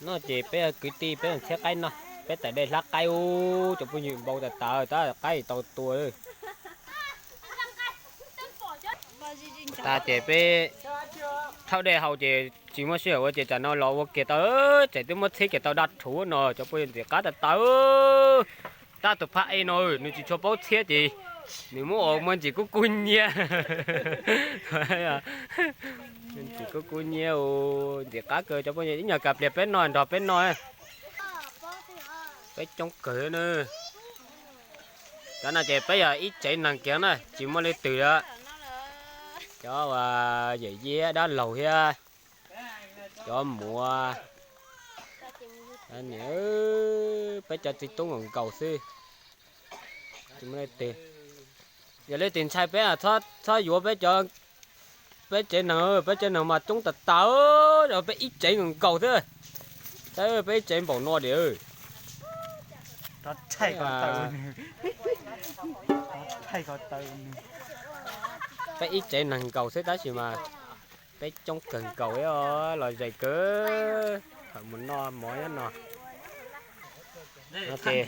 No ces peb kwv tij peb txhiab qaib no, peb tais dej hlab qaib ub, cov phooj ywg npau tas tas tab qaib tau tua. Tas ces peb thauj dej haus ces tsis muaj sij hawm ua ces tsam no los ua kiag tau, tseem twb muab txhiab kiag tau daj rhuv no, cov phooj ywg ntxim qab tas tas. Tab tus phaj ej no nws tsis tshua paub txhiab ces nws muab ua muaj ntsis kub kub nyiab. Ntxim kub kub nyiab, ntxim qab kawg cov phooj ywg, ib nyuag kas pliag peb noj nrog peb noj. Peb coob kawg na. Cov no ces peb yog ib tsev neeg kiag na, tsis muaj leej twg li. Cov uas yawm yij dab laug thiab cov muam, peb cov txiv tub nkaus nkaus xwb, tsis muaj leej twg. Yog leej twg ntshai peb, txhob yuav peb cov, peb tsev neeg, peb tsev neeg mas coob tas tas, peb ib tsev nkaus nkaus xwb. Peb ib tsev npaum no diam. Peb ib tsev neeg nkaus xwb tab sis mas peb coob kawg nkaus, los zes kawg, thaum mus noj mov nyob no. No ces